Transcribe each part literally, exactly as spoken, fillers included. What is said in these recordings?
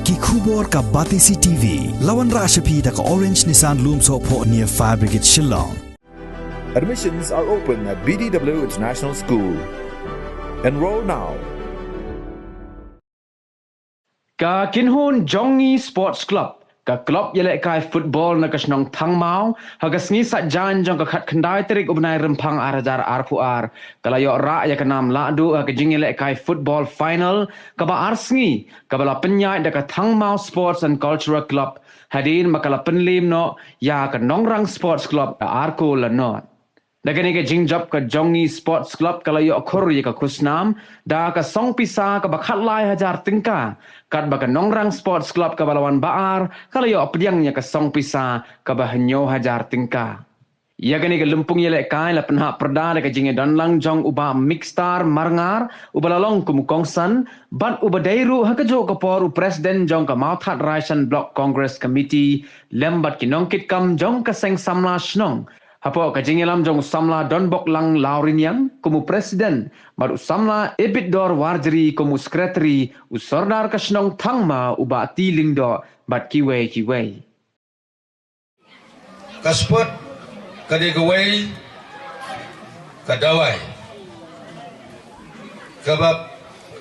Ki khubor ka Batesi T V, la wanrah sha phi da ka Orange Nissan Lumsohphoh near Fire Brigade Shillong. Admissions are open at B D W International School. Enroll now. Ka Kynhun Jong Ngi Sports Club, ka klub ïalehkai football na ka shnong Thangmaw, ha ka sngi Saitjaiñ jong ka khatkhyndai tarik u bnai Rymphang ar hajar arphew ar, ka la ïoh rah ïa ka nam lahduh ha ka jingïalehkai football final kaba ar sngi, kaba la pynïaid da ka Thangmaw Sports and Cultural Club, hadien ba ka la pynliem noh ïa ka Nongrang Sports Club da ar kol la nod. Da kane ka jingjop, ka Jong Ngi Sports Club ka la ïoh khur ïa ka khusnam da ka song pisa kaba khatlai hajar tyngka, katba ka Nongrang Sports Club kaba la wan ba ar ka la ïoh pdiang ïa ka song pisa kaba hynñiew hajar tyngka. Ïa kane ka lympung ïalehkai la pynhap pyrda da ka jingïadon lang jong u Bah Mixtar Marngar, uba la long kum u kongsan bad uba dei ruh ha kajuh ka por u president jong ka Mawthadraishan Block Congress Committee, lem bad ki nongkitkam jong ka seng samla shnong. Hapoh ka jingïalam jong u samla Donboklang Lawriniang kum u president, bad u samla Ebitdor Warjri kum u secretary, u sordar ka shnong Thangmaw u Bah T Lyngdoh bad kiwei kiwei. Ka sport ka dei kawei ka dawai kaba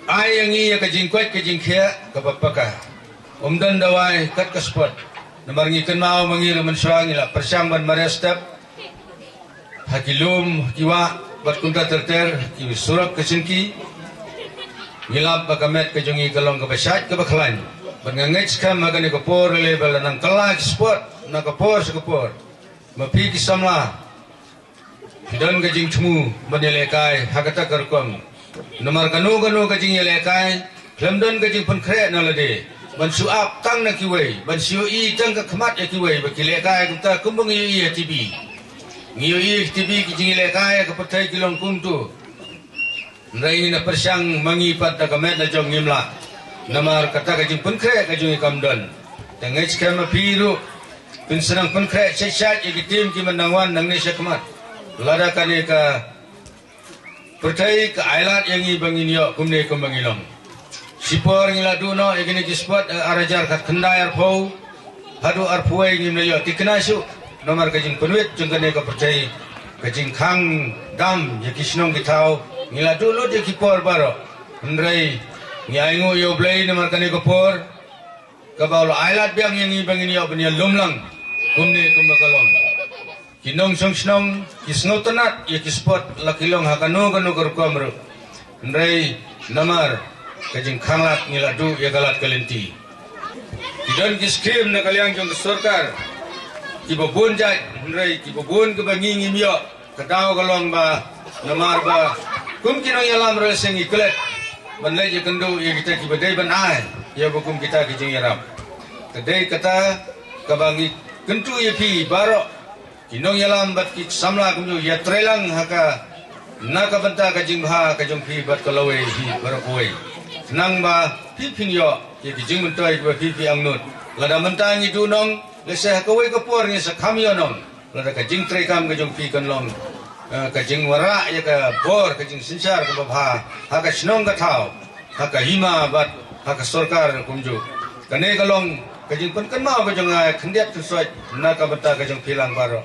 ai ïa ngi ïa ka jingkoit ka jingkhiah kaba paka. Ym don dawai kat ka sport. Namar ngi kynmaw ma ngi ruh mynshuwa ngi la pyrshang ban mareh step ha ki lum, ha ki wah bad kumta ter ter, ki surok ka jingki. Ngi lap ba ka met ka jong ngi ka long kaba shait kaba khlaiñ. Bad nga ngeit skhem ha kane ka por lei ba la nang kylla ki sport na ka por sha ka por. Ma phi ki samla, phi don ka jingthmu ban ïalehkai ha kata ka rukom. Namar kano kano ka jingïalehkai khlem don ka jingpynkhreh na lade ban shu ap tang na kiwei, ban shu ïohi tang ka khmat ïa kiwei ba ki lehkai kumta kumba ngi ïohi ha T V. Ngi ïohi ha T V ki jingïalehkai ha ka pyrthei ki long kumto. Hynrei ngi na pyrshang ma ngi pat da ka met la jong ngim lah. Namar kata ka jingpynkhreh ka jong ngi kam don. Te ngeit skhem ma phi ruh phin sa nang pynkhreh shait shait ïa ki team ki ban nang wan nangne shakhmat. Lada kane ka pyrthei ka ailad ïa ngi ba ngin ïoh kumne kumba ngi long. Shipor ngi la duh noh ïa kine ki sport, eh, ar hajar khatkhyndai arphew haduh arphew wei ngim la ïoh thikna shuh. Namar ka jingpynwit jong kane ka pyrthei, ka jingkhang dam ïa ki shnong ki thaw, ngi la duh lut ïa ki por baroh. Hynrei ngi ainguh ïa U Blei namar kane ka por kaba u la ailad biang ïa ngi ba ngin ïoh ban ïalum lang kumne kumba ka long. Ki nongshong shnong ki sngewtynnat ïa ki sport la ki long ha kano kano ka rukom ruh. Hynrei namar ka jingkhang lad ngi la duh ïa ka lad ka lynti. Ki don ki skim na ka liang jong ka sorkar kiba bun jait, hynrei kiba bun kiba ngi ngim ïoh. Ka daw ka long ba namar ba kum ki nongïalam ruh lehse ngi klet ban leit ïakynduh ïa kita kiba dei ban ai ïa ba kum kita ki jingïarap. Ka dei kata kaba ngi kyntu ïa phi baroh ki nongïalam bad ki samla kumjuh, ïatreilang ha ka na ka bynta ka jingbha ka jong phi bad ka lawei hi baroh kawei. Khnang ba phi phin ïoh ïa ki jingmyntoi kiba phi phi angnud. Lada mynta ngi duhnong, lehse ha kawei ka por ngi sa kham ïohnong. Lada ka jingtreikam ka jong phi kan long, eh, ka jingwanrah ïa ka bor, ka jingsynshar kaba bha ha ka shnong ka thaw, ha ka hima bad ha ka sorkar kumjuh. Kane ka long ka jingpynkynmaw ka jong nga khyndiat khynsoit na ka bynta ka jong phi lang baroh.